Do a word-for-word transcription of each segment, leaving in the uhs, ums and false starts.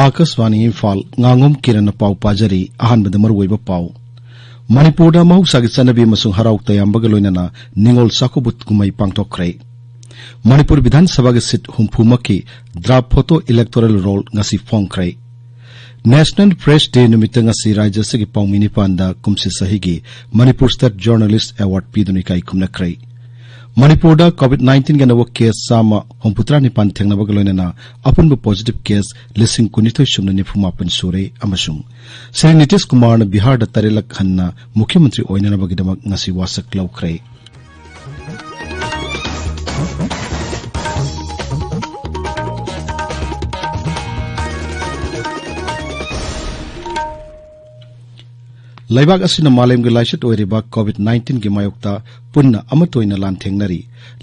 ꯑꯥꯀꯥꯁꯕꯥꯅꯤ ꯏꯝꯐꯥꯜ, ꯉꯥꯉꯣꯝ ꯀꯤꯔꯟꯅ ꯄꯥꯎ ꯄꯥꯖꯔꯤ꯫ ꯑꯍꯥꯟꯕꯗ ꯃꯔꯨꯑꯣꯏꯕ ꯄꯥꯎ꯫ ꯃꯅꯤꯄꯨꯔꯗ ꯃꯍꯧꯁꯥꯒꯤ ꯆꯠꯅꯕꯤ ꯑꯃꯁꯨꯡ ꯍꯔꯥꯎ ꯇꯌꯥꯝꯕꯒ ꯂꯣꯏꯅꯅ ꯅꯤꯉꯣꯜ ꯆꯥꯛꯀꯧꯕ ꯀꯨꯝꯍꯩ ꯄꯥꯡꯊꯣꯛꯈ꯭ꯔꯦ꯫ ꯃꯅꯤꯄꯨꯔ ꯕꯤꯙꯥꯟ ꯁꯚꯥꯒꯤ ꯁꯤꯠ ꯍꯨꯝꯐꯨꯃꯛꯀꯤ ꯗ꯭ꯔꯥꯐ ꯐꯣꯇꯣ ꯏꯂꯦꯛꯇꯣꯔꯦꯜ ꯔꯣꯜ ꯉꯁꯤ ꯐꯣꯡꯈ꯭ꯔꯦ꯫ ꯅꯦꯁꯅꯦꯜ ꯄ꯭ꯔꯦꯁ ꯗꯦ ꯅꯨꯃꯤꯠꯇ ꯉꯁꯤ ꯔꯥꯖ꯭ꯌ ꯑꯁꯤꯒꯤ ꯄꯥꯎꯃꯤ ꯅꯤꯄꯥꯟꯗ ꯀꯨꯝꯁꯤ ꯆꯍꯤꯒꯤ ꯃꯅꯤꯄꯨꯔ ꯁ꯭ꯇꯦꯠ ꯖꯔꯅꯦꯂꯤꯁ ꯑꯦꯋꯥꯔꯗ ꯄꯤꯗꯨꯅ ꯏꯀꯥꯏ ꯈꯨꯝꯅꯈ꯭ꯔꯦ꯫ ꯃꯅꯤꯄꯨꯔꯗ ꯀꯣꯚꯤꯗ ꯅꯥꯏꯟꯇꯤꯟꯒꯤ ꯑꯅꯧꯕ ꯀꯦꯁ ꯆꯥꯝꯃ ꯍꯨꯝꯐꯨꯇꯔꯥ ꯅꯤꯄꯥꯟ ꯊꯦꯡꯅꯕꯒ ꯂꯣꯏꯅꯅ ꯑꯄꯨꯟꯕ ꯄꯣꯖꯤꯇꯤꯚ ꯀꯦꯁ ꯂꯤꯁꯤꯡ ꯀꯨꯟꯅꯤꯊꯣꯏ ꯁꯨꯞꯅ ꯅꯤꯐꯨ ꯃꯥꯄꯟ ꯁꯨꯔꯦ ꯑꯃꯁꯨꯡ ꯁ꯭ꯔꯤ ꯅꯤꯇꯤꯁ ꯀꯨꯃꯥꯔꯅ ꯕꯤꯍꯥꯔꯗ ꯇꯔꯦꯠꯂꯛ ꯍꯟꯅ ꯃꯨꯈ꯭ꯌ ꯃꯟꯇ꯭ꯔꯤ ꯑꯣꯏꯅꯅꯕꯒꯤꯗꯃꯛ ꯉꯁꯤ ꯋꯥꯁꯛ ꯂꯧꯈ꯭ꯔꯦ꯫ ꯂꯩꯕꯥꯛ ꯑꯁꯤꯅ ꯃꯥꯂꯦꯝꯒꯤ ꯂꯥꯏꯆꯠ ꯑꯣꯏꯔꯤꯕ ꯀꯣꯚꯤꯗ ꯅꯥꯏꯟꯇꯤꯟꯒꯤ ꯃꯥꯌꯣꯛꯇ ꯄꯨꯟꯅ ꯑꯃꯠꯇ ꯑꯣꯏꯅ ꯂꯥꯟꯊꯦꯡꯅꯔꯤ꯫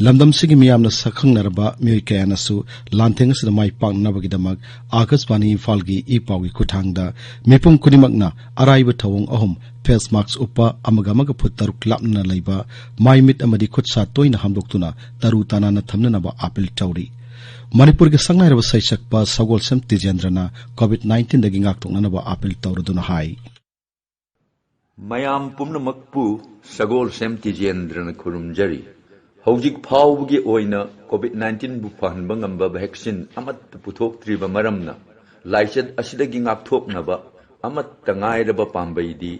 ꯂꯝꯗꯝꯁꯤꯒꯤ ꯃꯤꯌꯥꯝꯅ ꯁꯛꯈꯪꯅꯔꯕ ꯃꯤꯑꯣꯏ ꯀꯌꯥꯅꯁꯨ ꯂꯥꯟꯊꯦꯡ ꯑꯁꯤꯗ ꯃꯥꯏ ꯄꯥꯛꯅꯅꯕꯒꯤꯗꯃꯛ ꯑꯥꯀꯥꯁꯕꯥꯅꯤ ꯏꯝꯐꯥꯜꯒꯤ ꯏ ꯄꯥꯎꯒꯤ ꯈꯨꯠꯊꯥꯡꯗ ꯃꯤꯄꯨꯝ ꯈꯨꯗꯤꯡꯃꯛꯅ ꯑꯔꯥꯏꯕ ꯊꯧꯑꯣꯡ ꯑꯍꯨꯝ, ꯐꯦꯁ ꯃꯥꯛꯁ ꯎꯞꯄ, ꯑꯃꯒ ꯑꯃꯒ ꯐꯨꯠ ꯇꯔꯨꯛ ꯂꯥꯞꯅꯅ ꯂꯩꯕ, ꯃꯥꯏ ꯃꯤꯠ ꯑꯃꯗꯤ ꯈꯨꯠ ꯁꯥ ꯇꯣꯏꯅ ꯍꯥꯝꯗꯣꯛꯇꯨꯅ ꯇꯔꯨ ꯇꯅꯥꯟꯅ ꯊꯝꯅꯅꯕ ꯑꯥꯄꯤꯜ ꯇꯧꯔꯤ꯫ ꯃꯅꯤꯄꯨꯔꯒꯤ ꯁꯛꯅꯥꯏꯔꯕ ꯁꯩꯁꯛꯄ ꯁꯒꯣꯜꯁꯦꯝ ꯇꯤꯖꯦꯟꯗ꯭ꯔꯅ ꯀꯣꯚꯤꯗ ꯅꯥꯏꯟꯇꯤꯟꯗꯒꯤ ꯉꯥꯛꯊꯣꯛꯅꯅꯕ ꯑꯥꯄꯤꯜ ꯇꯧꯔꯗꯨꯅ ꯍꯥꯏ꯫ ꯃꯌꯥꯝ ꯄꯨꯝꯅꯃꯛꯄꯨ ꯁꯒꯣꯜꯁꯦꯝ ꯇꯤꯖꯦꯟꯗ꯭ꯔꯅ ꯈꯨꯔꯨꯝꯖꯔꯤ꯫ ꯍꯧꯖꯤꯛ ꯐꯥꯎꯕꯒꯤ ꯑꯣꯏꯅ ꯀꯣꯚꯤꯗ ꯅꯥꯏꯟꯇꯤꯟꯕꯨ ꯐꯍꯟꯕ ꯉꯝꯕ ꯚꯦꯛꯁꯤꯟ ꯑꯃꯠꯇ ꯄꯨꯊꯣꯛꯇ꯭ꯔꯤꯕ ꯃꯔꯝꯅ ꯂꯥꯏꯆꯠ ꯑꯁꯤꯗꯒꯤ ꯉꯥꯛꯊꯣꯛꯅꯕ ꯑꯃꯠꯇ ꯉꯥꯏꯔꯕ ꯄꯥꯝꯕꯩꯗꯤ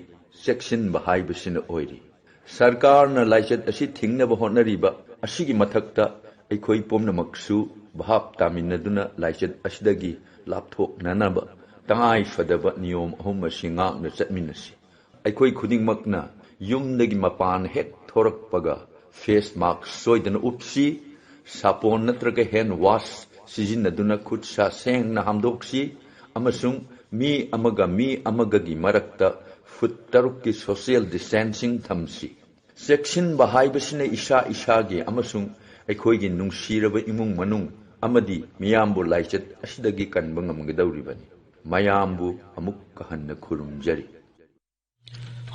ꯆꯦꯛꯁꯤꯟꯕ ꯍꯥꯏꯕꯁꯤꯅ ꯑꯣꯏꯔꯤ꯫ ꯁꯔꯀꯥꯔꯅ ꯂꯥꯏꯆꯠ ꯑꯁꯤ ꯊꯤꯡꯅꯕ ꯍꯣꯠꯅꯔꯤꯕ ꯑꯁꯤꯒꯤ ꯃꯊꯛꯇ ꯑꯩꯈꯣꯏ ꯄꯨꯝꯅꯃꯛꯁꯨ ꯚꯥꯞ ꯇꯥꯃꯤꯟꯅꯗꯨꯅ ꯂꯥꯏꯆꯠ ꯑꯁꯤꯗꯒꯤ ꯂꯥꯞꯊꯣꯛꯅꯅꯕ ꯇꯉꯥꯏ ꯐꯗꯕ ꯅꯤꯌꯣꯝ ꯑꯍꯨꯝ ꯑꯁꯤ ꯉꯥꯛꯅ ꯆꯠꯃꯤꯟꯅꯁꯤ꯫ ꯑꯩꯈꯣꯏ ꯈꯨꯗꯤꯡꯃꯛꯅ ꯌꯨꯝꯗꯒꯤ ꯃꯄꯥꯟ ꯍꯦꯛ ꯊꯣꯔꯛꯄꯒ ꯐꯦꯁ ꯃꯥꯛꯁ ꯁꯣꯏꯗꯅ ꯎꯞꯁꯤ, ꯁꯥꯄꯣꯟ ꯅꯠꯇ꯭ꯔꯒ ꯍꯦꯟ ꯋꯥꯁ ꯁꯤꯖꯤꯟꯅꯗꯨꯅ ꯈꯨꯠ ꯁꯥ ꯁꯦꯡꯅ ꯍꯥꯝꯗꯣꯛꯁꯤ ꯑꯃꯁꯨꯡ ꯃꯤ ꯑꯃꯒ ꯃꯤ ꯑꯃꯒꯒꯤ ꯃꯔꯛꯇ ꯐꯨꯠ ꯇꯔꯨꯛꯀꯤ ꯁꯣꯁꯤꯌꯦꯜ ꯗꯤꯁꯇꯦꯟꯁꯤꯡ ꯊꯝꯁꯤ꯫ ꯆꯦꯛꯁꯤꯟꯕ ꯍꯥꯏꯕꯁꯤꯅ ꯏꯁꯥ ꯏꯁꯥꯒꯤ ꯑꯃꯁꯨꯡ ꯑꯩꯈꯣꯏꯒꯤ ꯅꯨꯡꯁꯤꯔꯕ ꯏꯃꯨꯡ ꯃꯅꯨꯡ ꯑꯃꯗꯤ ꯃꯤꯌꯥꯝꯕꯨ ꯂꯥꯏꯆꯠ ꯑꯁꯤꯗꯒꯤ ꯀꯟꯕ ꯉꯝꯒꯗꯧꯔꯤꯕꯅꯤ꯫ ꯃꯌꯥꯝꯕꯨ ꯑꯃꯨꯛꯀ ꯍꯟꯅ ꯈꯨꯔꯨꯝꯖꯔꯤ꯫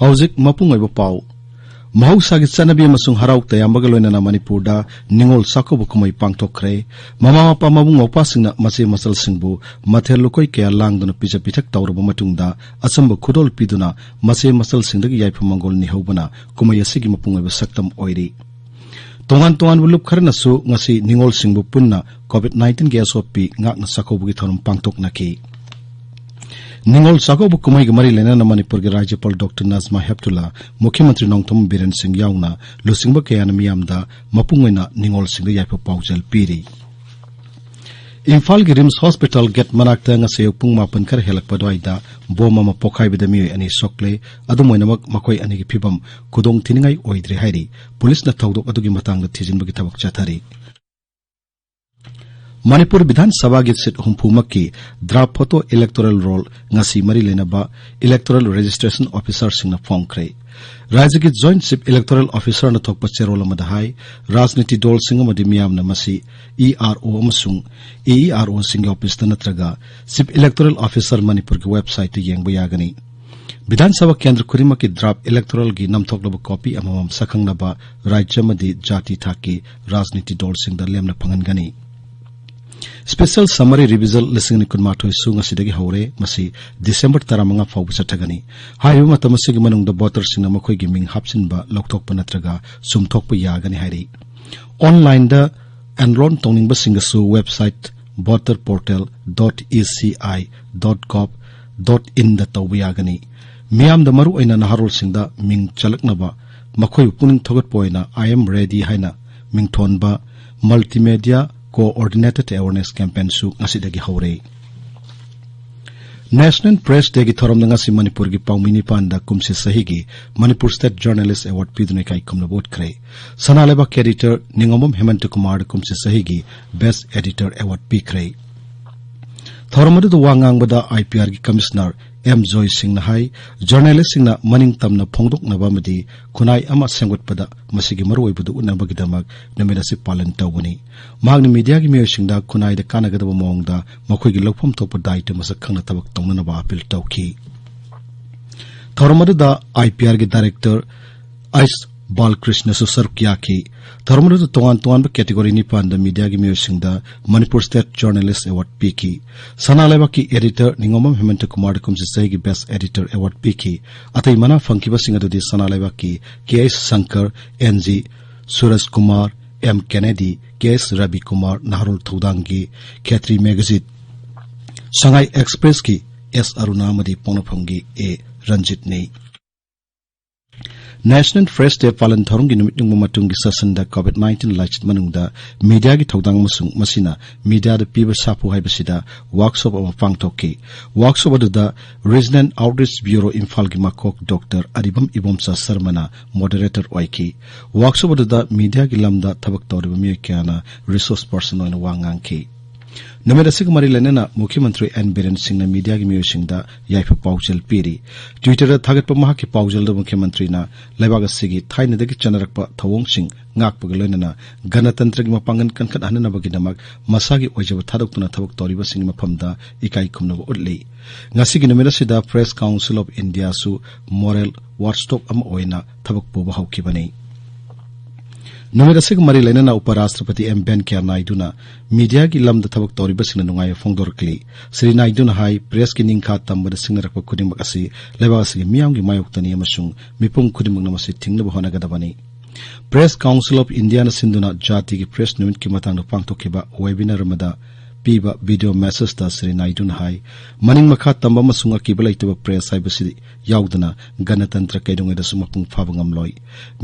ꯍꯧꯖꯤꯛ ꯃꯄꯨꯡ ꯑꯣꯏꯕ ꯄꯥꯎ꯫ ꯃꯍꯧꯁꯥꯒꯤ ꯆꯠꯅꯕꯤ ꯑꯃꯁꯨꯡ ꯍꯔꯥꯎ ꯇꯌꯥꯝꯕꯒ ꯂꯣꯏꯅꯅ ꯃꯅꯤꯄꯨꯔꯗ ꯅꯤꯉꯣꯜ ꯆꯥꯛꯀꯧꯕ ꯀꯨꯝꯍꯩ ꯄꯥꯡꯊꯣꯛꯈ꯭ꯔꯦ꯫ ꯃꯃꯥ ꯃꯄꯥ ꯃꯕꯨꯡ ꯃꯧꯄ꯭ꯋꯥꯁꯤꯡꯅ ꯃꯆꯦ ꯃꯆꯜꯁꯤꯡꯕꯨ ꯃꯊꯦꯜ ꯂꯨꯀꯣꯏ ꯀꯌꯥ ꯂꯥꯡꯗꯨꯅ ꯄꯤꯖ ꯄꯤꯊꯛ ꯇꯧꯔꯕ ꯃꯇꯨꯡꯗ ꯑꯆꯝꯕ ꯈꯨꯗꯣꯜ ꯄꯤꯗꯨꯅ ꯃꯆꯦ ꯃꯆꯜꯁꯤꯡꯗꯒꯤ ꯌꯥꯏꯐ ꯃꯪꯒꯣꯜ ꯅꯤꯍꯧꯕꯅ ꯀꯨꯝꯍꯩ ꯑꯁꯤꯒꯤ ꯃꯄꯨꯡ ꯑꯣꯏꯕ ꯁꯛꯇꯝ ꯑꯣꯏꯔꯤ꯫ ꯇꯣꯉꯥꯟ ꯇꯣꯉꯥꯟꯕ ꯂꯨꯞ ꯈꯔꯅꯁꯨ ꯉꯁꯤ ꯅꯤꯉꯣꯜꯁꯤꯡꯕꯨ ꯄꯨꯟꯅ COVID nineteenꯒꯤ ꯑꯁꯣꯛꯄꯤ ꯉꯥꯛꯅ ꯆꯥꯛꯀꯧꯕꯒꯤ ꯊꯧꯔꯝ ꯄꯥꯡꯊꯣꯛꯅꯈꯤ꯫ ꯅꯤꯉꯣꯜ ꯆꯥꯛꯀꯧꯕ ꯀꯨꯝꯍꯩꯒ ꯃꯔꯤ ꯂꯩꯅꯅ ꯃꯅꯤꯄꯨꯔꯒꯤ ꯔꯥꯖ꯭ꯌꯄꯥꯜ ꯗꯣꯛꯇꯔ ꯅꯖꯃꯥ ꯍꯦꯞꯇꯨꯜꯂꯥ, ꯃꯨꯈ꯭ꯌꯃꯟꯇ꯭ꯔꯤ ꯅꯣꯡꯊꯣꯝ ꯕꯤꯔꯦꯟ ꯁꯤꯡ ꯌꯥꯎꯅ ꯂꯨꯆꯤꯡꯕ ꯀꯌꯥꯅ ꯃꯤꯌꯥꯝꯗ ꯃꯄꯨꯡ ꯑꯣꯏꯅ ꯅꯤꯉꯣꯜꯁꯤꯡꯗ ꯌꯥꯏꯐ ꯄꯥꯎꯖꯦꯜ ꯄꯤꯔꯤ꯫ ꯏꯝꯐꯥꯜꯒꯤ ꯔꯤꯝꯁ ꯍꯣꯁꯄꯤꯇꯥꯜ ꯒꯦꯠ ꯃꯅꯥꯛꯇ ꯉꯁꯤ ꯑꯌꯨꯛ ꯄꯨꯡ ꯃꯥꯄꯟ ꯈꯔ ꯍꯦꯜꯂꯛꯄ ꯑꯗꯨꯋꯥꯏꯗ ꯕꯣꯝ ꯑꯃ ꯄꯣꯈꯥꯏꯕꯗ ꯃꯤꯑꯣꯏ ꯑꯅꯤ ꯁꯣꯛꯂꯦ꯫ ꯑꯗꯨꯝ ꯑꯣꯏꯅꯃꯛ, ꯃꯈꯣꯏ ꯑꯅꯤꯒꯤ ꯐꯤꯕꯝ ꯈꯨꯗꯣꯡ ꯊꯤꯅꯤꯡꯉꯥꯏ ꯑꯣꯏꯗ꯭ꯔꯤ ꯍꯥꯏꯔꯤ꯫ ꯄꯨꯂꯤꯁꯅ ꯊꯧꯗꯣꯛ ꯑꯗꯨꯒꯤ ꯃꯇꯥꯡꯗ ꯊꯤꯖꯤꯟꯕꯒꯤ ꯊꯕꯛ ꯆꯠꯊꯔꯤ꯫ ꯃꯅꯤꯄꯨꯔ ꯕꯤꯙꯥꯟ ꯁꯚꯥꯒꯤ ꯁꯤꯠ ꯍꯨꯝꯐꯨꯃꯛꯀꯤ ꯗ꯭ꯔꯥꯐ ꯐꯣꯇꯣ ꯏꯂꯦꯛꯇꯣꯔꯦꯜ ꯔꯣꯜ ꯉꯁꯤ ꯃꯔꯤ ꯂꯩꯅꯕ ꯏꯂꯦꯛꯇꯣꯔꯦꯜ ꯔꯦꯖꯤꯁꯇ꯭ꯔꯦꯁꯟ ꯑꯣꯐꯤꯁꯥꯔꯁꯤꯡꯅ ꯐꯣꯡꯈ꯭ꯔꯦ꯫ ꯔꯥꯖ꯭ꯌꯒꯤ ꯖꯣꯏꯟꯠ ꯆꯤꯐ ꯏꯂꯦꯛꯇꯣꯔꯦꯜ ꯑꯣꯐꯤꯁꯥꯔꯅ ꯊꯣꯛꯄ ꯆꯦꯔꯣꯜ ꯑꯃꯗ ꯍꯥꯏ, ꯔꯥꯖꯅꯤꯇꯤ ꯗꯣꯜꯁꯤꯡ ꯑꯃꯗꯤ ꯃꯤꯌꯥꯝꯅ ꯃꯁꯤ ꯏ ꯑꯥꯔ ꯑꯣ ꯑꯃꯁꯨꯡ ꯑꯦ ꯏ ꯑꯥꯔ ꯑꯣꯁꯤꯡꯒꯤ ꯑꯣꯐꯤꯁꯇ ꯅꯠꯇ꯭ꯔꯒ ꯆꯤꯐ ꯏꯂꯦꯛꯇꯣꯔꯦꯜ ꯑꯣꯐꯤꯁꯥꯔ ꯃꯅꯤꯄꯨꯔꯒꯤ ꯋꯦꯕꯁꯥꯏꯠꯇ ꯌꯦꯡꯕ ꯌꯥꯒꯅꯤ꯫ ꯕꯤꯙꯥꯟ ꯁꯚꯥ ꯀꯦꯟꯗ꯭ꯔ ꯈꯨꯗꯤꯡꯃꯛꯀꯤ ꯗ꯭ꯔꯥꯐ ꯏꯂꯦꯛꯇꯣꯔꯦꯜꯒꯤ ꯅꯝꯊꯣꯛꯂꯕ ꯀꯣꯄꯤ ꯑꯃꯃꯝ ꯁꯛꯈꯪꯅꯕ ꯔꯥꯖ꯭ꯌ ꯑꯃꯗꯤ ꯖꯥꯇꯤ ꯊꯥꯛꯀꯤ ꯔꯥꯖꯅꯤꯇꯤ ꯗꯣꯜꯁꯤꯡꯗ ꯂꯦꯝꯅ ꯐꯪꯍꯟꯒꯅꯤ꯫ ꯁ꯭ꯄꯦꯁꯦꯜ ꯁꯝꯃꯔꯤ ꯔꯤꯚꯤꯖꯟ ꯂꯤꯁꯤꯡ ꯑꯅꯤ ꯀꯨꯟꯃꯥꯊꯣꯏꯁꯨ ꯉꯁꯤꯗꯒꯤ ꯍꯧꯔꯦ꯫ ꯃꯁꯤ ꯗꯤꯁꯦꯝꯕꯔ ꯇꯔꯥꯃꯉꯥ ꯐꯥꯎꯕ ꯆꯠꯊꯒꯅꯤ꯫ ꯍꯥꯏꯔꯤꯕ ꯃꯇꯝ ꯑꯁꯤꯒꯤ ꯃꯅꯨꯡꯗ ꯚꯣꯇꯔꯁꯤꯡꯅ ꯃꯈꯣꯏꯒꯤ ꯃꯤꯡ ꯍꯥꯞꯆꯤꯟꯕ, ꯂꯧꯊꯣꯛꯄ ꯅꯠꯇ꯭ꯔꯒ ꯆꯨꯝꯊꯣꯛꯄ ꯌꯥꯒꯅꯤ ꯍꯥꯏꯔꯤ꯫ ꯑꯣꯟꯂꯥꯏꯟꯗ ꯑꯦꯟꯔꯣꯜ ꯇꯧꯅꯤꯡꯕꯁꯤꯡꯒꯁꯨ website voter portal dot E C I dot gov dot inꯗ ꯇꯧꯕ ꯌꯥꯒꯅꯤ꯫ ꯃꯤꯌꯥꯝꯗ, ꯃꯔꯨꯑꯣꯏꯅ ꯅꯍꯥꯔꯣꯜꯁꯤꯡꯗ ꯃꯤꯡ ꯆꯜꯂꯛꯅꯕ ꯃꯈꯣꯏꯕꯨ ꯄꯨꯛꯅꯤꯡ ꯊꯧꯒꯠꯄ ꯑꯣꯏꯅ I am ready ꯍꯥꯏꯅ ꯃꯤꯡꯊꯣꯟꯕ multimedia coordinated awareness campaignꯁꯨ ꯉꯁꯤꯗꯒꯤ ꯍꯧꯔꯦ꯫ National Press Dayꯒꯤ ꯊꯧꯔꯝꯗ ꯉꯁꯤ ꯃꯅꯤꯄꯨꯔꯒꯤ ꯄꯥꯎꯃꯤ ꯅꯤꯄꯥꯟꯗ ꯀꯨꯝꯁꯤ ꯆꯍꯤꯒꯤ Manipur State Journalist Award ꯄꯤꯗꯨꯅ ꯏꯀꯥꯏ ꯈꯨꯝꯅꯕ ꯎꯠꯈ꯭ꯔꯦ꯫ ꯁꯅꯥ ꯂꯩꯕꯥꯛꯀꯤ editor ꯅꯤꯉꯣꯝꯕꯝ ꯍꯦꯃꯟꯇ ꯀꯨꯃꯥꯔꯗ ꯀꯨꯝꯁꯤ ꯆꯍꯤꯒꯤ Best Editor Award ꯄꯤꯈ꯭ꯔꯦ꯫ ꯊꯧꯔꯝ ꯑꯗꯨꯗ ꯋꯥ ꯉꯥꯡꯕꯗ I P Rꯒꯤ commissioner M ꯖꯣꯏ ꯁꯤꯡꯅ ꯍꯥꯏ, journalistꯁꯤꯡꯅ ꯃꯅꯤꯡ ꯇꯝꯅ ꯐꯣꯡꯗꯣꯛꯅꯕ ꯑꯃꯗꯤ ꯈꯨꯟꯅꯥꯏ ꯑꯃ ꯁꯦꯝꯒꯠꯄꯗ ꯃꯁꯤꯒꯤ ꯃꯔꯨꯑꯣꯏꯕꯗꯨ ꯎꯠꯅꯕꯒꯤꯗꯃꯛ ꯅꯨꯃꯤꯠ ꯑꯁꯤ ꯄꯥꯂꯟ ꯇꯧꯕꯅꯤ꯫ ꯃꯍꯥꯛꯅ mediaꯒꯤ ꯃꯤꯑꯣꯏꯁꯤꯡꯗ ꯈꯨꯟꯅꯥꯏꯗ ꯀꯥꯟꯅꯒꯗꯕ ꯃꯑꯣꯡꯗ ꯃꯈꯣꯏꯒꯤ ꯂꯧꯐꯝ ꯊꯣꯛꯄ ꯗꯥꯌꯤꯠꯇ ꯃꯁꯛ ꯈꯪꯅ ꯊꯕꯛ ꯇꯧꯅꯅꯕ appeal ꯇꯧꯈꯤ꯫ ꯊꯧꯔꯝ ꯑꯗꯨꯗ I P Rꯒꯤ director ꯑꯩꯆ ꯕꯥꯂꯀ꯭ꯔꯤꯁꯅꯁꯨ ꯁꯔꯨꯛ ꯌꯥꯈꯤ꯫ ꯊꯧꯔꯝ ꯑꯗꯨꯗ ꯇꯣꯉꯥꯟ ꯇꯣꯉꯥꯟꯕ category ꯅꯤꯄꯥꯟꯗ mediaꯒꯤ ꯃꯤꯑꯣꯏꯁꯤꯡꯗ Manipur State Journalist Award ꯄꯤꯈꯤ꯫ ꯁꯅꯥ ꯂꯩꯕꯥꯛꯀꯤ editor ꯅꯤꯉꯣꯝꯕꯝ ꯍꯦꯃꯟꯇ ꯀꯨꯃꯥꯔꯗ ꯀꯨꯝꯖꯥ ꯆꯍꯤꯒꯤ best editor award ꯄꯤꯈꯤ꯫ ꯑꯇꯩ ꯃꯅꯥ ꯐꯪꯈꯤꯕꯁꯤꯡ ꯑꯗꯨꯗꯤ ꯁꯅꯥ ꯂꯩꯕꯥꯛꯀꯤ K H Shankar, N G Suraj Kumar, M Kennedy, K S Rabi Kumar, ꯅꯍꯥꯔꯣꯜ ꯊꯧꯗꯥꯡꯒꯤ ꯈꯦꯇ꯭ꯔꯤ ꯃꯦꯒꯖꯤꯠ, ꯁꯉꯥꯏ ꯑꯦꯛꯁꯄ꯭ꯔꯦꯁꯀꯤ ꯑꯦꯁ ꯑꯔꯨꯅꯥ ꯑꯃꯗꯤ ꯄꯣꯛꯅꯐꯝꯒꯤ ꯑꯦ ꯔꯟꯖꯤꯠꯅꯤ꯫ National Press Day ꯄꯥꯂꯟ ꯊꯧꯔꯝꯒꯤ ꯅꯨꯃꯤꯠ ꯌꯨꯡꯕ ꯃꯇꯨꯡꯒꯤ sessionꯗ COVID nineteen ꯂꯥꯏꯆꯠ ꯃꯅꯨꯡꯗ mediaꯒꯤ ꯊꯧꯗꯥꯡ ꯑꯃꯁꯨꯡ ꯃꯁꯤꯅ mediaꯗ ꯄꯤꯕ ꯁꯥꯐꯨ ꯍꯥꯏꯕꯁꯤꯗ workshop ꯑꯃ ꯄꯥꯡꯊꯣꯛꯈꯤ꯫ Workshop ꯑꯗꯨꯗ Regional Outreach Bureau ꯏꯝꯐꯥꯜꯒꯤ ꯃꯀꯣꯛ ꯗꯣꯛꯇꯔ ꯑꯔꯤꯕꯝ ꯏꯕꯣꯝꯆꯥ ꯁꯔꯃꯅ moderator ꯑꯣꯏꯈꯤ꯫ Workshop ꯑꯗꯨꯗ mediaꯒꯤ ꯂꯝꯗ ꯊꯕꯛ ꯇꯧꯔꯤꯕ ꯃꯤꯑꯣꯏ ꯀꯌꯥꯅ resource person ꯑꯣꯏꯅ ꯋꯥ ꯉꯥꯡꯈꯤ꯫ ꯅꯨꯃꯤꯠ ꯑꯁꯤꯒ ꯃꯔꯤ ꯂꯩꯅꯅ ꯃꯨꯈ꯭ꯌ ꯃꯟꯇ꯭ꯔꯤ ꯑꯦꯟ ꯕꯤꯔꯦꯟ ꯁꯤꯡꯅ mediaꯒꯤ ꯃꯤꯑꯣꯏꯁꯤꯡꯗ ꯌꯥꯏꯐ ꯄꯥꯎꯖꯦꯜ ꯄꯤꯔꯤ꯫ Twitterꯗ ꯊꯥꯒꯠꯄ ꯃꯍꯥꯛꯀꯤ ꯄꯥꯎꯖꯦꯜꯗ ꯃꯨꯈ꯭ꯌ ꯃꯟꯇ꯭ꯔꯤꯅ ꯂꯩꯕꯥꯛ ꯑꯁꯤꯒꯤ ꯊꯥꯏꯅꯗꯒꯤ ꯆꯠꯅꯔꯛꯄ ꯊꯧꯑꯣꯡꯁꯤꯡ ꯉꯥꯛꯄꯒ ꯂꯣꯏꯅꯅ ꯒꯅꯇꯟꯇ꯭ꯔꯒꯤ ꯃꯄꯥꯡꯒꯜ ꯀꯟꯈꯠꯍꯟꯅꯕꯒꯤꯗꯃꯛ ꯃꯁꯥꯒꯤ ꯑꯣꯏꯖꯕ ꯊꯥꯗꯣꯛꯇꯨꯅ ꯊꯕꯛ ꯇꯧꯔꯤꯕꯁꯤꯡꯒꯤ ꯃꯐꯝꯗ ꯏꯀꯥꯏ ꯈꯨꯝꯅꯕ ꯎꯠꯂꯤ꯫ ꯉꯁꯤꯒꯤ ꯅꯨꯃꯤꯠ ꯑꯁꯤꯗ Press Council of Indiaꯁꯨ moral watchdog ꯑꯃ ꯑꯣꯏꯅ ꯊꯕꯛ ꯄꯨꯕ ꯍꯧꯈꯤꯕꯅꯤ꯫ ꯅꯨꯃꯤꯠ ꯑꯁꯤꯒ ꯃꯔꯤ ꯂꯩꯅꯅ ꯎꯄ ꯔꯥꯁꯇ꯭ꯔꯄꯇꯤ ꯑꯦꯝ ꯚꯦꯟꯀꯌꯥ ꯅꯥꯏꯗꯨꯅ mediaꯒꯤ ꯂꯝꯗ ꯊꯕꯛ ꯇꯧꯔꯤꯕꯁꯤꯡꯅ ꯅꯨꯡꯉꯥꯏꯕ ꯐꯣꯡꯗꯣꯔꯛꯂꯤ꯫ ꯁ꯭ꯔꯤ ꯅꯥꯏꯗꯨꯅ ꯍꯥꯏ, pressꯀꯤ ꯅꯤꯡꯈꯥ ꯇꯝꯕꯗ ꯁꯤꯡꯅꯔꯛꯄ ꯈꯨꯗꯤꯡꯃꯛ ꯑꯁꯤ ꯂꯩꯕꯥꯛ ꯑꯁꯤꯒꯤ ꯃꯤꯌꯥꯝꯒꯤ ꯃꯥꯌꯣꯛꯇꯅꯤ ꯑꯃꯁꯨꯡ ꯃꯤꯄꯨꯝ ꯈꯨꯗꯤꯡꯃꯛꯅ ꯃꯁꯤ ꯊꯤꯡꯅꯕ ꯍꯣꯠꯅꯒꯗꯕꯅꯤ꯫ Press Council of Indiaꯅ ꯁꯤꯟꯗꯨꯅ ꯖꯥꯇꯤꯒꯤ press ꯅꯨꯃꯤꯠꯀꯤ ꯃꯇꯥꯡꯗ ꯄꯥꯡꯊꯣꯛꯈꯤꯕ webinar ꯑꯃꯗ ꯄꯤꯕ video messageꯇ ꯁ꯭ꯔꯤ ꯅꯥꯏꯗꯨꯅ ꯍꯥꯏ, ꯃꯅꯤꯡ ꯃꯈꯥ ꯇꯝꯕ ꯑꯃꯁꯨꯡ ꯑꯀꯤꯕ ꯂꯩꯇꯕ press ꯍꯥꯏꯕꯁꯤ ꯌꯥꯎꯗꯅ ꯒꯅꯇꯟꯇ꯭ꯔ ꯀꯩꯗꯧꯉꯩꯗꯁꯨ ꯃꯄꯨꯡ ꯐꯥꯕ ꯉꯝꯂꯣꯏ꯫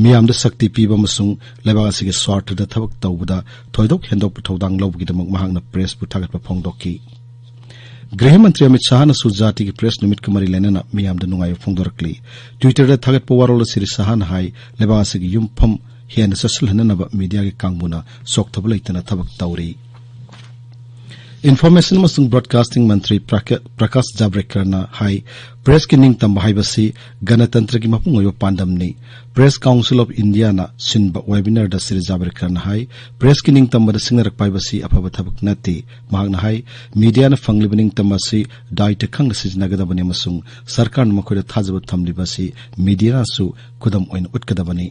ꯃꯤꯌꯥꯝꯗ ꯁꯛꯇꯤ ꯄꯤꯕ ꯑꯃꯁꯨꯡ ꯂꯩꯕꯥꯛ ꯑꯁꯤꯒꯤ ꯁ꯭ꯋꯥꯔꯊꯗ ꯊꯕꯛ ꯇꯧꯕꯗ ꯊꯣꯏꯗꯣꯛ ꯍꯦꯟꯗꯣꯛꯄ ꯊꯧꯗꯥꯡ ꯂꯧꯕꯒꯤꯗꯃꯛ ꯃꯍꯥꯛꯅ pressꯄꯨ ꯊꯥꯒꯠꯄ ꯐꯣꯡꯗꯣꯛꯈꯤ꯫ ꯒ꯭ꯔꯤꯍ ꯃꯟꯇ꯭ꯔꯤ ꯑꯃꯤꯠ ꯁꯥꯍꯅꯁꯨ ꯖꯥꯇꯤꯒꯤ press ꯅꯨꯃꯤꯠꯀ ꯃꯔꯤ ꯂꯩꯅꯅ ꯃꯤꯌꯥꯝꯗ ꯅꯨꯡꯉꯥꯏꯕ ꯐꯣꯡꯗꯣꯔꯛꯂꯤ꯫ Twitterꯗ ꯊꯥꯒꯠꯄ ꯋꯥꯔꯣꯜ ꯑꯁꯤꯗ ꯁꯥꯍꯅ ꯍꯥꯏ, ꯂꯩꯕꯥꯛ ꯑꯁꯤꯒꯤ ꯌꯨꯝꯐꯝ ꯍꯦꯟꯅ ꯆꯠꯁꯤꯜꯍꯟꯅꯅꯕ mediaꯒꯤ ꯀꯥꯡꯕꯨꯅ ꯆꯣꯛꯊꯕ ꯂꯩꯇꯅ ꯊꯕꯛ ꯇꯧꯔꯤ꯫ Information ꯑꯃꯁꯨꯡ Broadcasting ꯃꯟꯇ꯭ꯔꯤ ꯄ꯭ꯔꯀꯥ-, ꯄ꯭ꯔꯀꯥꯁ ꯖꯥꯕ꯭ꯔꯦꯀꯔꯅ ꯍꯥꯏ, ꯄ꯭ꯔꯦꯁꯀꯤ ꯅꯤꯡꯇꯝꯕ ꯍꯥꯏꯕꯁꯤ ꯒꯅꯇꯟꯇ꯭ꯔꯒꯤ ꯃꯄꯨꯡ ꯑꯣꯏꯕ ꯄꯥꯟꯗꯝꯅꯤ꯫ Press Council of Indiaꯅ ꯁꯤꯟꯕ webinarꯗ ꯁ꯭ꯔꯤ ꯖꯥꯕ꯭ꯔꯦꯀꯔꯅ ꯍꯥꯏ, ꯄ꯭ꯔꯦꯁꯀꯤ ꯅꯤꯡꯇꯝꯕꯗ ꯁꯤꯡꯅꯔꯛꯄ ꯍꯥꯏꯕꯁꯤ ꯑꯐꯕ ꯊꯕꯛ ꯅꯠꯇꯦ꯫ ꯃꯍꯥꯛꯅ ꯍꯥꯏ, ꯃꯤꯗꯤꯌꯥꯅ ꯐꯪꯂꯤꯕ ꯅꯤꯡꯇꯝꯕ ꯑꯁꯤ ꯗꯥꯏꯇ ꯈꯪꯅ ꯁꯤꯖꯤꯟꯅꯒꯗꯕꯅꯤ ꯑꯃꯁꯨꯡ ꯁꯔꯀꯥꯔꯅ ꯃꯈꯣꯏꯗ ꯊꯥꯖꯕ ꯊꯝꯂꯤꯕ ꯑꯁꯤ ꯃꯤꯗꯤꯌꯥꯅꯁꯨ ꯈꯨꯗꯝ ꯑꯣꯏꯅ ꯎꯠꯀꯗꯕꯅꯤ꯫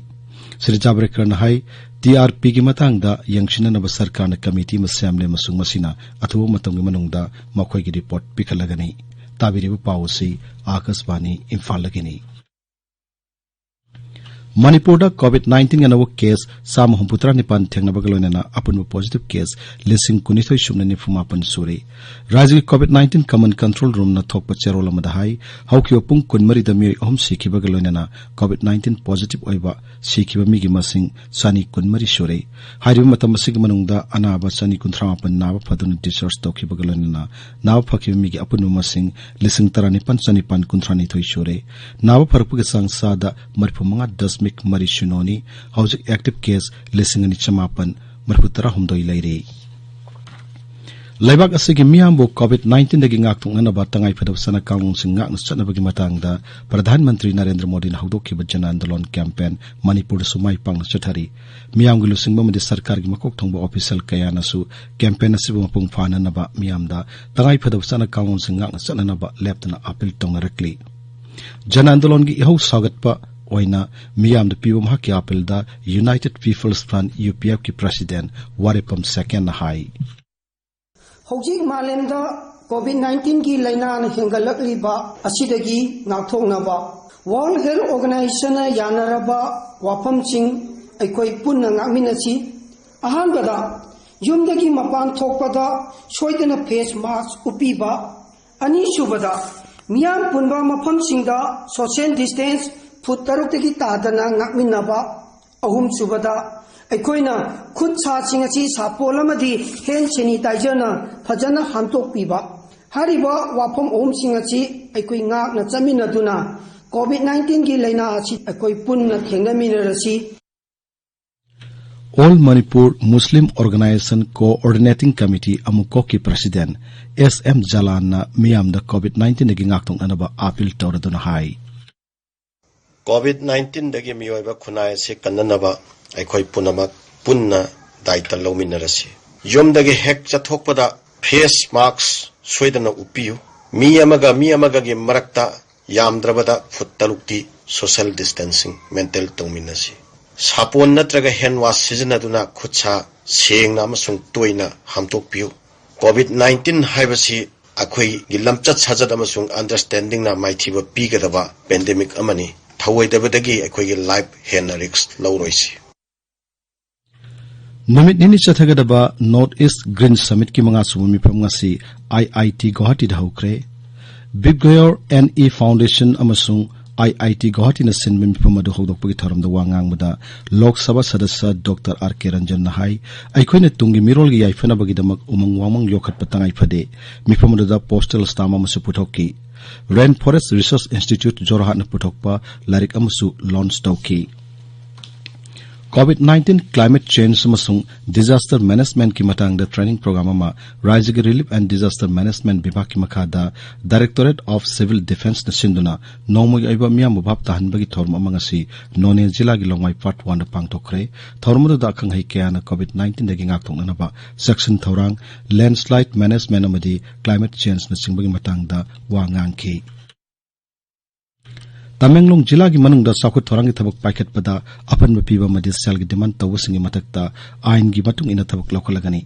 ꯁ꯭ꯔꯤ ꯖꯥꯕ꯭ꯔꯦꯀꯔꯅ ꯍꯥꯏ, ꯇꯤ ꯑꯥꯔ ꯄꯤꯒꯤ ꯃꯇꯥꯡꯗ ꯌꯦꯡꯁꯤꯟꯅꯅꯕ ꯁꯔꯀꯥꯔꯅ ꯀꯃꯤꯇꯤ ꯑꯃ ꯁꯦꯝꯂꯦ ꯑꯃꯁꯨꯡ ꯃꯁꯤꯅ ꯑꯊꯨꯕ ꯃꯇꯝꯒꯤ ꯃꯅꯨꯡꯗ ꯃꯈꯣꯏꯒꯤ ꯔꯤꯄꯣꯔꯠ ꯄꯤꯈꯠꯂꯒꯅꯤ꯫ ꯇꯥꯕꯤꯔꯤꯕ ꯄꯥꯎ ꯑꯁꯤ ꯑꯥꯀꯥꯁꯕꯥꯅꯤ ꯏꯝꯐꯥꯜꯗꯒꯤꯅꯤ꯫ ꯃꯅꯤꯄꯨꯔꯗ COVID nineteen ꯑꯅꯧꯕ case ꯆꯥꯝꯃ ꯍꯨꯝꯐꯨꯇꯔꯥ ꯅꯤꯄꯥꯟ ꯊꯦꯡꯅꯕꯒ ꯂꯣꯏꯅꯅ ꯑꯄꯨꯟꯕ positive case ꯂꯤꯁꯤꯡ ꯀꯨꯟꯅꯤꯊꯣꯏ ꯁꯨꯞꯅ ꯅꯤꯐꯨ ꯃꯥꯄꯟ ꯁꯨꯔꯦ꯫ ꯔꯥꯖ꯭ꯌꯒꯤ COVID nineteen Command Control Roomꯅ ꯊꯣꯛꯄ ꯆꯦꯔꯣꯜ ꯑꯃꯗ ꯍꯥꯏ, ꯍꯧꯈꯤꯕ ꯄꯨꯡ ꯀꯨꯟꯃꯔꯤꯗ ꯃꯤꯑꯣꯏ ꯑꯍꯨꯝ ꯁꯤꯈꯤꯕꯒ ꯂꯣꯏꯅꯅ COVID nineteen positive ꯑꯣꯏꯕ ꯁꯤꯈꯤꯕ ꯃꯤꯒꯤ ꯃꯁꯤꯡ ꯆꯅꯤ ꯀꯨꯟꯃꯔꯤ ꯁꯨꯔꯦ꯫ ꯍꯥꯏꯔꯤꯕ ꯃꯇꯝ ꯑꯁꯤꯒꯤ ꯃꯅꯨꯡꯗ ꯑꯅꯥꯕ ꯆꯅꯤ ꯀꯨꯟꯊ꯭ꯔꯥ ꯃꯥꯄꯟ ꯅꯥꯕ ꯐꯗꯨꯅ discharge ꯇꯧꯈꯤꯕꯒ ꯂꯣꯏꯅꯅ ꯅꯥꯕ ꯐꯈꯤꯕ ꯃꯤꯒꯤ ꯑꯄꯨꯟꯕ ꯃꯁꯤꯡ ꯂꯤꯁꯤꯡ ꯇꯔꯥꯅꯤꯄꯥꯟ ꯆꯅꯤꯄꯥꯟ ꯀꯨꯟꯊ꯭ꯔꯥꯅꯤꯊꯣꯏ ꯁꯨꯔꯦ꯫ ꯅꯥꯕ ꯐꯔꯛꯄꯒꯤ ꯆꯥꯡ ꯆꯥꯗ ꯃꯔꯤꯐꯨꯃꯉꯥ ꯗꯁꯃꯤꯛ ꯃꯔꯤ ꯁꯤꯅꯣꯅꯤ꯫ ꯍꯧꯖꯤꯛ active case ꯂꯤꯁꯤꯡ ꯑꯅꯤ ꯆꯃꯥꯄꯟ ꯃꯔꯤꯐꯨ ꯇꯔꯥꯍꯨꯝꯗꯣꯏ ꯂꯩꯔꯤ꯫ ꯂꯩꯕꯥꯛ ꯑꯁꯤꯒꯤ ꯃꯤꯌꯥꯝꯕꯨ COVID nineteenꯗꯒꯤ ꯉꯥꯛꯊꯣꯛꯅꯅꯕ ꯇꯉꯥꯏꯐꯗꯕ ꯆꯠꯅ ꯀꯥꯡꯂꯣꯟꯁꯤꯡ ꯉꯥꯛꯅ ꯆꯠꯅꯕꯒꯤ ꯃꯇꯥꯡꯗ ꯄ꯭ꯔꯙꯥꯟ ꯃꯟꯇ꯭ꯔꯤ ꯅꯔꯦꯟꯗ꯭ꯔ ꯃꯣꯗꯤꯅ ꯍꯧꯗꯣꯛꯈꯤꯕ ꯖꯟ ꯑꯟꯗꯣꯂꯟ campaign ꯃꯅꯤꯄꯨꯔꯗꯁꯨ ꯃꯥꯏ ꯄꯥꯛꯅ ꯆꯠꯊꯔꯤ꯫ ꯃꯤꯌꯥꯝꯒꯤ ꯂꯨꯆꯤꯡꯕ ꯑꯃꯗꯤ ꯁꯔꯀꯥꯔꯒꯤ ꯃꯀꯣꯛ ꯊꯣꯡꯕ official ꯀꯌꯥꯅꯁꯨ campaign ꯑꯁꯤꯕꯨ ꯃꯄꯨꯡ ꯐꯥꯅꯅꯕ ꯃꯤꯌꯥꯝꯗ ꯇꯉꯥꯏꯐꯗꯕ ꯆꯠꯅ ꯀꯥꯡꯂꯣꯟꯁꯤꯡ ꯉꯥꯛꯅ ꯆꯠꯅꯅꯕ ꯂꯦꯞꯇꯅ appeal ꯇꯧꯅꯔꯛꯂꯤ꯫ ꯖꯟ ꯑꯟꯗꯣꯂꯟꯒꯤ ꯏꯍꯧ ꯁꯥꯒꯠꯄ ꯑꯣꯏꯅ ꯃꯤꯌꯥꯝꯗ ꯄꯤꯕ ꯃꯍꯥꯛꯀꯤ appealꯗ United People's Front, UPFꯀꯤ president Warepam ꯁꯦꯀꯦꯟꯅ ꯍꯥꯏ꯫ ꯍꯧꯖꯤꯛ ꯃꯥꯂꯦꯝꯗ COVID nineteenꯒꯤ ꯂꯥꯏꯅꯥꯅ ꯍꯦꯟꯒꯠꯂꯛꯂꯤꯕ ꯑꯁꯤꯗꯒꯤ ꯉꯥꯛꯊꯣꯛꯅꯕ World Health Organizationꯅ ꯌꯥꯅꯔꯕ ꯋꯥꯐꯝꯁꯤꯡ ꯑꯩꯈꯣꯏ ꯄꯨꯟꯅ ꯉꯥꯛꯃꯤꯟꯅꯁꯤ꯫ ꯑꯍꯥꯟꯕꯗ, ꯌꯨꯝꯗꯒꯤ ꯃꯄꯥꯟ ꯊꯣꯛꯄꯗ ꯁꯣꯏꯗꯅ face mask ꯎꯞꯄꯤꯕ꯫ ꯑꯅꯤꯁꯨꯕꯗ, ꯃꯤꯌꯥꯝ ꯄꯨꯟꯕ ꯃꯐꯝꯁꯤꯡꯗ social distance ꯐꯨꯠ ꯇꯔꯨꯛꯇꯒꯤ ꯇꯥꯗꯅ ꯉꯥꯛꯃꯤꯟꯅꯕ꯫ ꯑꯍꯨꯝꯁꯨꯕꯗ, ꯑꯩꯈꯣꯏꯅ ꯈꯨꯠ ꯁꯥꯁꯤꯡ ꯑꯁꯤ ꯁꯥꯄꯣꯟ ꯑꯃꯗꯤ hand sanitizerꯅ ꯐꯖꯅ ꯍꯥꯝꯗꯣꯛꯄꯤꯕ꯫ ꯍꯥꯏꯔꯤꯕ ꯋꯥꯐꯝ ꯑꯍꯨꯝꯁꯤꯡ ꯑꯁꯤ ꯑꯩꯈꯣꯏ ꯉꯥꯛꯅ ꯆꯠꯃꯤꯟꯅꯗꯨꯅ COVID nineteenꯒꯤ ꯂꯥꯏꯅꯥ ꯑꯁꯤ ꯑꯩꯈꯣꯏ ꯄꯨꯟꯅ ꯊꯦꯡꯅꯃꯤꯟꯅꯔꯁꯤ꯫ All Manipur Muslim Organization Coordinating Committee ꯑꯃꯨꯀꯣꯛꯀꯤ President S M ꯖꯂꯥꯟꯅ ꯃꯤꯌꯥꯝꯗ COVID nineteenꯗꯒꯤ ꯉꯥꯛꯊꯣꯛꯅꯅꯕ appeal ꯇꯧꯔꯗꯨꯅ ꯍꯥꯏ꯫ COVID nineteenꯗꯒꯤ ꯃꯤꯑꯣꯏꯕ ꯈꯨꯟꯅꯥꯏ ꯑꯁꯤ ꯀꯟꯅꯅꯕ ꯑꯩꯈꯣꯏ ꯄꯨꯝꯅꯃꯛ ꯄꯨꯟꯅ ꯗꯥꯏꯇ ꯂꯧꯃꯤꯟꯅꯔꯁꯤ꯫ ꯌꯨꯝꯗꯒꯤ ꯍꯦꯛ ꯆꯠꯊꯣꯛꯄꯗ face mask ꯁꯣꯏꯗꯅ ꯎꯞꯄꯤꯌꯨ꯫ ꯃꯤ ꯑꯃꯒ ꯃꯤ ꯑꯃꯒꯒꯤ ꯃꯔꯛꯇ ꯌꯥꯝꯗ꯭ꯔꯕꯗ ꯐꯨꯠ ꯇꯔꯨꯛꯇꯤ social distancing maintain ꯇꯧꯃꯤꯟꯅꯁꯤ꯫ ꯁꯥꯄꯣꯟ ꯅꯠꯇ꯭ꯔꯒ hand wash ꯁꯤꯖꯤꯟꯅꯗꯨꯅ ꯈꯨꯠ ꯁꯥ ꯁꯦꯡꯅ ꯑꯃꯁꯨꯡ ꯇꯣꯏꯅ ꯍꯥꯝꯗꯣꯛꯄꯤꯌꯨ꯫ COVID nineteen ꯍꯥꯏꯕꯁꯤ ꯑꯩꯈꯣꯏꯒꯤ ꯂꯝꯆꯠ ꯁꯥꯖꯠ ꯑꯃꯁꯨꯡ understandingꯅ ꯃꯥꯏꯊꯤꯕ ꯄꯤꯒꯗꯕ pandemic ꯑꯃꯅꯤ꯫ ꯊꯧꯑꯣꯏꯗꯕꯗꯒꯤ ꯑꯩꯈꯣꯏꯒꯤ life ꯍꯦꯟꯅ risk ꯂꯧꯔꯣꯏꯁꯤ꯫ ꯅꯨꯃꯤꯠ ꯅꯤꯅꯤ ꯆꯠꯊꯒꯗꯕ North East Green Summitꯀꯤ ꯃꯉꯥꯁꯨꯕ ꯃꯤꯐꯝ ꯉꯁꯤ I I T ꯒꯨꯋꯥꯍꯥꯇꯤꯗ ꯍꯧꯈ꯭ꯔꯦ꯫ Big Gayor N E Foundation ꯑꯃꯁꯨꯡ I I T ꯒꯨꯋꯥꯍꯥꯇꯤꯅ ꯁꯤꯟꯕ ꯃꯤꯐꯝ ꯑꯗꯨ ꯍꯧꯗꯣꯛꯄꯒꯤ ꯊꯧꯔꯝꯗ ꯋꯥ ꯉꯥꯡꯕꯗ ꯂꯣꯛ ꯁꯚꯥ ꯁꯗꯁ꯭ꯌ ꯗꯣꯛꯇꯔ ꯑꯥꯔ ꯀꯦ ꯔꯟꯖꯟꯅ ꯍꯥꯏ, ꯑꯩꯈꯣꯏꯅ ꯇꯨꯡꯒꯤ ꯃꯤꯔꯣꯜꯒꯤ ꯌꯥꯏꯐꯅꯕꯒꯤꯗꯃꯛ ꯎꯃꯪ ꯋꯥꯃꯪ ꯌꯣꯛꯈꯠꯄ ꯇꯉꯥꯏ ꯐꯗꯦ꯫ ꯃꯤꯐꯝ ꯑꯗꯨꯗ postal stamp ꯑꯃꯁꯨ ꯄꯨꯊꯣꯛꯈꯤ꯫ Rainforest Research Institute ꯖꯣꯔꯍꯥꯠꯅ ꯄꯨꯊꯣꯛꯄ ꯂꯥꯏꯔꯤꯛ ꯑꯃꯁꯨ launch ꯇꯧꯈꯤ꯫ COVID nineteen, climate change ꯑꯃꯁꯨꯡ disaster managementꯀꯤ ꯃꯇꯥꯡꯗ training program ꯑꯃ ꯔꯥꯖ꯭ꯌꯒꯤ Relief and Disaster Management ꯕꯤꯚꯥꯒꯀꯤ ꯃꯈꯥꯗ Directorate of Civil Defenceꯅ ꯁꯤꯟꯗꯨꯅ ꯅꯣꯡꯃꯒꯤ ꯑꯣꯏꯕ ꯃꯤꯌꯥꯝꯕꯨ ꯚꯥꯞ ꯇꯥꯍꯟꯕꯒꯤ ꯊꯧꯔꯝ ꯑꯃ ꯉꯁꯤ ꯅꯣꯅꯦ ꯖꯤꯂꯥꯒꯤ ꯂꯣꯡꯃꯥꯏ Part Oneꯗ ꯄꯥꯡꯊꯣꯛꯈ꯭ꯔꯦ꯫ ꯊꯧꯔꯝ ꯑꯗꯨꯗ ꯑꯈꯪ ꯑꯍꯩ ꯀꯌꯥꯅ COVID nineteenꯗꯒꯤ ꯉꯥꯛꯊꯣꯛꯅꯅꯕ ꯆꯦꯛꯁꯤꯟ ꯊꯧꯔꯥꯡ, landslide management ꯑꯃꯗꯤ climate changeꯅꯆꯤꯡꯕꯒꯤ ꯃꯇꯥꯡꯗ ꯋꯥ ꯉꯥꯡꯈꯤ꯫ ꯇꯃꯦꯡꯂꯣꯡ ꯖꯤꯂꯥꯒꯤ ꯃꯅꯨꯡꯗ ꯆꯥꯎꯈꯠ ꯊꯧꯔꯥꯡꯒꯤ ꯊꯕꯛ ꯄꯥꯏꯈꯠꯄꯗ ꯑꯄꯟꯕ ꯄꯤꯕ ꯑꯃꯗꯤ ꯁꯦꯜꯒꯤ demand ꯇꯧꯕꯁꯤꯡꯒꯤ ꯃꯊꯛꯇ ꯑꯥꯏꯟꯒꯤ ꯃꯇꯨꯡ ꯏꯟꯅ ꯊꯕꯛ ꯂꯧꯈꯠꯂꯒꯅꯤ꯫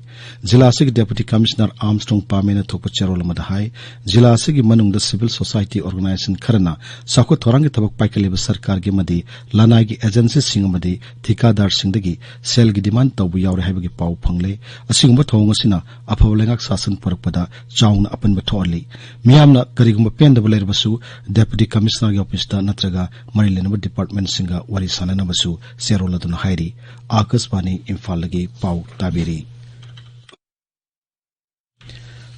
ꯖꯤꯂꯥ ꯑꯁꯤꯒꯤ Deputy Commissioner Armstrong ꯄꯥꯃꯦꯅ ꯊꯣꯛꯄ ꯆꯦꯔꯣꯜ ꯑꯃꯗ ꯍꯥꯏ, ꯖꯤꯂꯥ ꯑꯁꯤꯒꯤ ꯃꯅꯨꯡꯗ civil society organization ꯈꯔꯅ ꯆꯥꯎꯈꯠ ꯊꯧꯔꯥꯡꯒꯤ ꯊꯕꯛ ꯄꯥꯏꯈꯠꯂꯤꯕ ꯁꯔꯀꯥꯔꯒꯤ ꯑꯃꯗꯤ ꯂꯅꯥꯏꯒꯤ agencyꯁꯤꯡ ꯑꯃꯗꯤ ꯊꯤꯀꯥꯗꯥꯔꯁꯤꯡꯗꯒꯤ ꯁꯦꯜꯒꯤ demand ꯇꯧꯕ ꯌꯥꯎꯔꯦ ꯍꯥꯏꯕꯒꯤ ꯄꯥꯎ ꯐꯪꯂꯦ꯫ ꯑꯁꯤꯒꯨꯝꯕ ꯊꯧꯑꯣꯡ ꯑꯁꯤꯅ ꯑꯐꯕ ꯂꯩꯉꯥꯛ ꯁꯥꯁꯟ ꯄꯨꯔꯛꯄꯗ ꯆꯥꯎꯅ ꯑꯄꯟꯕ ꯊꯣꯛꯍꯜꯂꯤ꯫ ꯃꯤꯌꯥꯝꯅ ꯀꯔꯤꯒꯨꯝꯕ ꯄꯦꯟꯗꯕ ꯂꯩꯔꯕꯁꯨ Deputy Commissionerꯒꯤ officeꯇ ꯅꯠꯇ꯭ꯔꯒ ꯃꯔꯤ ꯂꯩꯅꯕ departmentꯁꯤꯡꯒ ꯋꯥꯔꯤ ꯁꯥꯅꯅꯕꯁꯨ ꯆꯦꯔꯣꯜ ꯑꯗꯨꯅ ꯍꯥꯏꯔꯤ꯫ ꯑꯥꯀꯥꯁꯕꯥꯅꯤ ꯏꯝꯐꯥꯜꯗꯒꯤ ꯄꯥꯎ ꯇꯥꯕꯤꯔꯤ꯫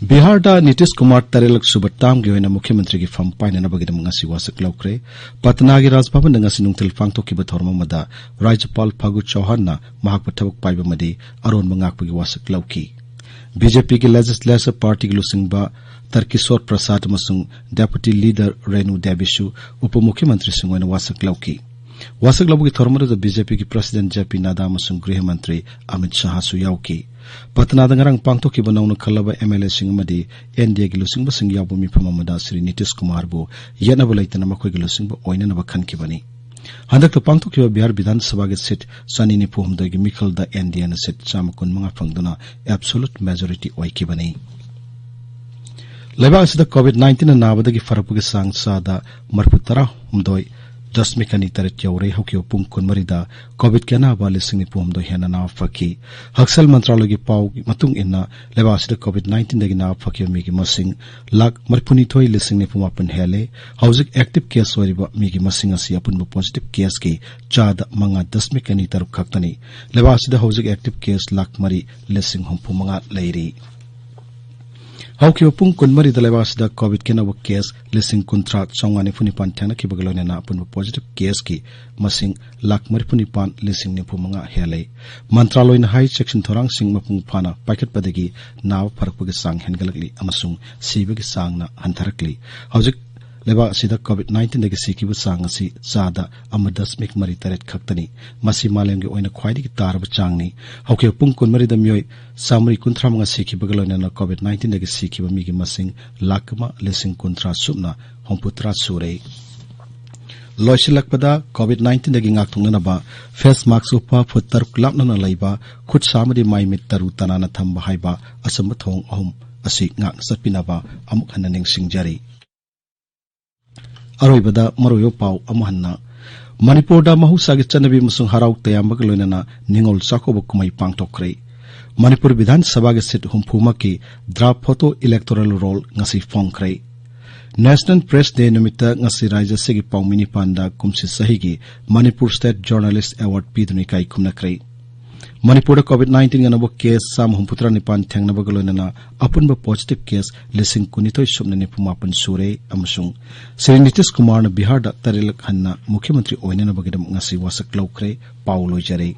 ꯕꯤꯍꯥꯔꯗ ꯅꯤꯇꯤꯁ ꯀꯨꯃꯥꯔ ꯇꯔꯦꯠꯂꯛ ꯁꯨꯕ ꯇꯥꯝꯒꯤ ꯑꯣꯏꯅ ꯃꯨꯈ꯭ꯌ ꯃꯟꯇ꯭ꯔꯤꯒꯤ ꯐꯝ ꯄꯥꯏꯅꯅꯕꯒꯤꯗꯃꯛ ꯉꯁꯤ ꯋꯥꯁꯛ ꯂꯧꯈ꯭ꯔꯦ꯫ ꯄꯠꯅꯥꯒꯤ ꯔꯥꯖ ꯚꯕꯟꯗ ꯉꯁꯤ ꯅꯨꯡꯊꯤꯜ ꯄꯥꯡꯊꯣꯛꯈꯤꯕ ꯊꯧꯔꯝ ꯑꯃꯗ ꯔꯥꯖ꯭ꯌꯄꯥꯜ ꯐꯥꯒꯨ ꯆꯧꯍꯥꯟꯅ ꯃꯍꯥꯛꯄꯨ ꯊꯕꯛ ꯄꯥꯏꯕ ꯑꯃꯗꯤ ꯑꯔꯣꯟꯕ ꯉꯥꯛꯄꯒꯤ ꯋꯥꯁꯛ ꯂꯧꯈꯤ꯫ ꯕꯤꯖꯦꯄꯤꯒꯤ ꯂꯦꯖꯤꯁꯂꯦꯆꯔ ꯄꯥꯔꯇꯤꯒꯤ ꯂꯨꯆꯤꯡꯕ ꯇꯔꯀꯤꯁꯣꯔ ꯄ꯭ꯔꯁꯥꯗ ꯑꯃꯁꯨꯡ ꯗꯦꯄꯨꯇꯤ ꯂꯤꯗꯔ ꯔꯦꯅꯨ ꯗꯦꯕꯤꯁꯨ ꯎꯄ ꯃꯨꯈ꯭ꯌ ꯃꯟꯇ꯭ꯔꯤꯁꯤꯡ ꯑꯣꯏꯅ ꯋꯥꯁꯛ ꯂꯧꯈꯤ꯫ ꯋꯥꯁꯛ ꯂꯧꯕꯒꯤ ꯊꯧꯔꯝ ꯑꯗꯨꯗ ꯕꯤꯖꯦꯄꯤꯒꯤ ꯄ꯭ꯔꯁꯤꯗꯦꯟ ꯖꯦ ꯄꯤ ꯅꯥꯗꯥ ꯑꯃꯁꯨꯡ ꯒ꯭ꯔꯤꯍ ꯃꯟꯇ꯭ꯔꯤ ꯑꯃꯤꯠ ꯁꯥꯍꯁꯨ ꯌꯥꯎꯈꯤ꯫ ꯄꯠꯅꯥꯗ ꯉꯔꯥꯡ ꯄꯥꯡꯊꯣꯛꯈꯤꯕ ꯅꯧꯅ ꯈꯜꯂꯕ ꯑꯦꯝ ꯑꯦꯜ ꯑꯦꯁꯤꯡ ꯑꯃꯗꯤ ꯑꯦꯟ ꯗꯤ ꯑꯦꯒꯤ ꯂꯨꯆꯤꯡꯕꯁꯤꯡ ꯌꯥꯎꯕ ꯃꯤꯐꯝ ꯑꯃꯗ ꯁ꯭ꯔꯤ ꯅꯤꯇꯤꯁ ꯀꯨꯃꯥꯔꯕꯨ ꯌꯦꯠꯅꯕ ꯂꯩꯇꯅ ꯃꯈꯣꯏꯒꯤ ꯂꯨꯆꯤꯡꯕ ꯑꯣꯏꯅꯅꯕ ꯈꯟꯈꯤꯕꯅꯤ꯫ ꯍꯟꯗꯛꯇ ꯄꯥꯡꯊꯣꯛꯈꯤꯕ ꯕꯤꯍꯥꯔ ꯕꯤꯙꯥꯟ ꯁꯚꯥꯒꯤ ꯁꯤꯠ ꯆꯅꯤ ꯅꯤꯐꯨ ꯍꯨꯝꯗꯣꯏꯒꯤ ꯃꯤꯈꯜꯗ ꯑꯦꯟ ꯗꯤ ꯑꯦꯅ ꯁꯤꯠ ꯆꯥꯝꯃ ꯀꯨꯟ ꯃꯉꯥ ꯐꯪꯗꯨꯅ ꯑꯦꯕꯁꯣꯂꯨꯠ ꯃꯦꯖꯣꯔꯤꯇꯤ ꯑꯣꯏꯈꯤꯕꯅꯤ꯫ ꯂꯩꯕꯥꯛ ꯑꯁꯤꯗ ꯀꯣꯚꯤꯗ ꯅꯥꯏꯟꯇꯤꯟꯅ ꯅꯥꯕꯗꯒꯤ ꯐꯔꯛꯄꯒꯤ ꯆꯥꯡ ꯆꯥꯗ ꯃꯔꯤꯐꯨ ꯇꯔꯥ ꯍꯨꯝꯗꯣꯏ ꯗꯁꯃꯤꯛ ꯑꯅꯤ ꯇꯔꯦꯠ ꯌꯧꯔꯦ꯫ ꯍꯧꯈꯤꯕ ꯄꯨꯡ ꯀꯨꯟꯃꯔꯤꯗ ꯀꯣꯚꯤꯗꯀꯤ ꯑꯅꯥꯕ ꯂꯤꯁꯤꯡ ꯅꯤꯐꯨ ꯍꯨꯝꯗꯣꯏ ꯍꯦꯟꯅ ꯅꯥꯕ ꯐꯈꯤ꯫ ꯍꯛꯁꯦꯜ ꯃꯟꯇ꯭ꯔꯥꯂꯌꯒꯤ ꯄꯥꯎꯒꯤ ꯃꯇꯨꯡ ꯏꯟꯅ, ꯂꯩꯕꯥꯛ ꯑꯁꯤꯗ ꯀꯣꯚꯤꯗ ꯅꯥꯏꯟꯇꯤꯟꯗꯒꯤ ꯅꯥꯕ ꯐꯈꯤꯕ ꯃꯤꯒꯤ ꯃꯁꯤꯡ ꯂꯥꯈ ꯃꯔꯤꯐꯨꯅꯤꯊꯣꯏ ꯂꯤꯁꯤꯡ ꯅꯤꯐꯨ ꯃꯥꯄꯟ ꯍꯦꯜꯂꯦ꯫ ꯍꯧꯖꯤꯛ ꯑꯦꯛꯇꯤꯚ ꯀꯦꯁ ꯑꯣꯏꯔꯤꯕ ꯃꯤꯒꯤ ꯃꯁꯤꯡ ꯑꯁꯤ ꯑꯄꯨꯟꯕ ꯄꯣꯖꯤꯇꯤꯚ ꯀꯦꯁꯀꯤ ꯆꯥꯗ ꯃꯉꯥ ꯗꯁꯃꯤꯛ ꯑꯅꯤ ꯇꯔꯨꯛ ꯈꯛꯇꯅꯤ꯫ ꯂꯩꯕꯥꯛ ꯑꯁꯤꯗ ꯍꯧꯖꯤꯛ ꯑꯦꯛꯇꯤꯚ ꯀꯦꯁ ꯂꯥꯈ ꯃꯔꯤ ꯂꯤꯁꯤꯡ ꯍꯨꯝꯐꯨ ꯃꯉꯥ ꯂꯩꯔꯤ꯫ ꯍꯧꯈꯤꯕ ꯄꯨꯡ ꯀꯨꯟꯃꯔꯤꯗ ꯂꯩꯕꯥꯛ ꯑꯁꯤꯗ ꯀꯣꯚꯤꯗꯀꯤ ꯑꯅꯧꯕ ꯀꯦꯁ ꯂꯤꯁꯤꯡ ꯀꯨꯟꯊ꯭ꯔꯥ ꯆꯥꯝꯃꯉꯥ ꯅꯤꯐꯨ ꯅꯤꯄꯥꯟ ꯊꯦꯡꯅꯈꯤꯕꯒ ꯂꯣꯏꯅꯅ ꯑꯄꯨꯟꯕ ꯄꯣꯖꯤꯇꯤꯚ ꯀꯦꯁꯀꯤ ꯃꯁꯤꯡ ꯂꯥꯈ ꯃꯔꯤꯐꯨ ꯅꯤꯄꯥꯟ ꯂꯤꯁꯤꯡ ꯅꯤꯐꯨ ꯃꯉꯥ ꯍꯦꯜꯂꯦ꯫ ꯃꯟꯇ꯭ꯔꯥꯂꯣꯏꯅ ꯍꯥꯏ, ꯆꯦꯛꯁꯤꯟ ꯊꯧꯔꯥꯡꯁꯤꯡ ꯃꯄꯨꯡ ꯐꯥꯅ ꯄꯥꯏꯈꯠꯄꯗꯒꯤ ꯅꯥꯕ ꯐꯔꯛꯄꯒꯤ ꯆꯥꯡ ꯍꯦꯟꯒꯠꯂꯛꯂꯤ ꯑꯃꯁꯨꯡ ꯁꯤꯕꯒꯤ ꯆꯥꯡꯅ ꯍꯟꯊꯔꯛꯂꯤ꯫ ꯍꯧꯖꯤꯛ ꯂꯩꯕꯥꯛ ꯑꯁꯤꯗ ꯀꯣꯚꯤꯗ ꯅꯥꯏꯟꯇꯤꯟꯗꯒꯤ ꯁꯤꯈꯤꯕ ꯆꯥꯡ ꯑꯁꯤ ꯆꯥꯗ ꯑꯃ ꯗꯁꯃꯤꯛ ꯃꯔꯤ ꯇꯔꯦꯠ ꯈꯛꯇꯅꯤ꯫ ꯃꯁꯤ ꯃꯥꯂꯦꯝꯒꯤ ꯑꯣꯏꯅ ꯈ꯭ꯋꯥꯏꯗꯒꯤ ꯇꯥꯔꯕ ꯆꯥꯡꯅꯤ꯫ ꯍꯧꯈꯤꯕ ꯄꯨꯡ ꯀꯨꯟꯃꯔꯤꯗ ꯃꯤꯑꯣꯏ ꯆꯥꯃꯔꯤ ꯀꯨꯟꯊ꯭ꯔꯥ ꯃꯉꯥ ꯁꯤꯈꯤꯕꯒ ꯂꯣꯏꯅꯅ ꯀꯣꯚꯤꯗ ꯅꯥꯏꯟꯇꯤꯟꯗꯒꯤ ꯁꯤꯈꯤꯕ ꯃꯤꯒꯤ ꯃꯁꯤꯡ ꯂꯥꯈ ꯑꯃ ꯂꯤꯁꯤꯡ ꯀꯨꯟꯊ꯭ꯔꯥ ꯁꯨꯞꯅ ꯍꯨꯝꯐꯨꯇꯔꯥ ꯁꯨꯔꯦ꯫ ꯂꯣꯏꯁꯤꯜꯂꯛꯄꯗ, ꯀꯣꯚꯤꯗ ꯅꯥꯏꯟꯇꯤꯟꯗꯒꯤ ꯉꯥꯛꯊꯣꯛꯅꯅꯕ ꯐꯦꯁ ꯃꯥꯛꯁ ꯎꯞꯄ, ꯐꯨꯠ ꯇꯔꯨꯛ ꯂꯥꯞꯅꯅ ꯂꯩꯕ, ꯈꯨꯠ ꯁꯥ ꯑꯃꯗꯤ ꯃꯥꯏ ꯃꯤꯠ ꯇꯔꯨ ꯇꯅꯥꯟꯅ ꯊꯝꯕ ꯍꯥꯏꯕ ꯑꯆꯝꯕ ꯊꯧꯑꯣꯡ ꯑꯍꯨꯝ ꯑꯁꯤ ꯉꯥꯛꯅ ꯆꯠꯄꯤꯅꯕ ꯑꯃꯨꯛ ꯍꯟꯅ ꯅꯤꯡꯁꯤꯡꯖꯔꯤ꯫ ꯑꯔꯣꯏꯕꯗ ꯃꯔꯨꯑꯣꯏꯕ ꯄꯥꯎ ꯑꯃꯨꯛ ꯍꯟꯅ꯫ ꯃꯅꯤꯄꯨꯔꯗ ꯃꯍꯧꯁꯥꯒꯤ ꯆꯠꯅꯕꯤ ꯑꯃꯁꯨꯡ ꯍꯔꯥꯎ ꯇꯌꯥꯝꯕꯒ ꯂꯣꯏꯅꯅ ꯅꯤꯉꯣꯜ ꯆꯥꯛꯀꯧꯕ ꯀꯨꯝꯍꯩ ꯄꯥꯡꯊꯣꯛꯈ꯭ꯔꯦ꯫ ꯃꯅꯤꯄꯨꯔ ꯕꯤꯙꯥꯟ ꯁꯚꯥꯒꯤ ꯁꯤꯠ ꯍꯨꯝꯐꯨꯃꯛꯀꯤ ꯗ꯭ꯔꯥꯐ ꯐꯣꯇꯣ ꯏꯂꯦꯛꯇꯣꯔꯦꯜ ꯔꯣꯜ ꯉꯁꯤ ꯐꯣꯡꯈ꯭ꯔꯦ꯫ ꯅꯦꯁꯅꯦꯜ ꯄ꯭ꯔꯦꯁ ꯗꯦ ꯅꯨꯃꯤꯠꯇ ꯉꯁꯤ ꯔꯥꯖ꯭ꯌ ꯑꯁꯤꯒꯤ ꯄꯥꯎꯃꯤ ꯅꯤꯄꯥꯟꯗ ꯀꯨꯝꯁꯤ ꯆꯍꯤꯒꯤ ꯃꯅꯤꯄꯨꯔ ꯁ꯭ꯇꯦꯠ ꯖꯔꯅꯦꯂꯤꯁ ꯑꯦꯋꯥꯔꯗ ꯄꯤꯗꯨꯅ ꯏꯀꯥꯏ ꯈꯨꯝꯅꯈ꯭ꯔꯦ꯫ ꯃꯅꯤꯄꯨꯔꯗ COVID nineteen ꯑꯅꯧꯕ case ꯆꯥꯝꯃ ꯍꯨꯝꯐꯨꯇꯔꯥ ꯅꯤꯄꯥꯟ ꯊꯦꯡꯅꯕꯒ ꯂꯣꯏꯅꯅ ꯑꯄꯨꯟꯕ positive case ꯂꯤꯁꯤꯡ ꯀꯨꯟꯅꯤꯊꯣꯏ ꯁꯨꯞꯅ ꯅꯤꯐꯨ ꯃꯥꯄꯟ ꯁꯨꯔꯦ ꯑꯃꯁꯨꯡ ꯁ꯭ꯔꯤ ꯅꯤꯇꯤꯁ ꯀꯨꯃꯥꯔꯅ ꯕꯤꯍꯥꯔꯗ ꯇꯔꯦꯠꯂꯛ ꯍꯟꯅ ꯃꯨꯈ꯭ꯌ ꯃꯟꯇ꯭ꯔꯤ ꯑꯣꯏꯅꯅꯕꯒꯤꯗꯃꯛ ꯉꯁꯤ ꯋꯥꯁꯛ ꯂꯧꯈ꯭ꯔꯦ꯫ ꯄꯥꯎ ꯂꯣꯏꯖꯔꯦ꯫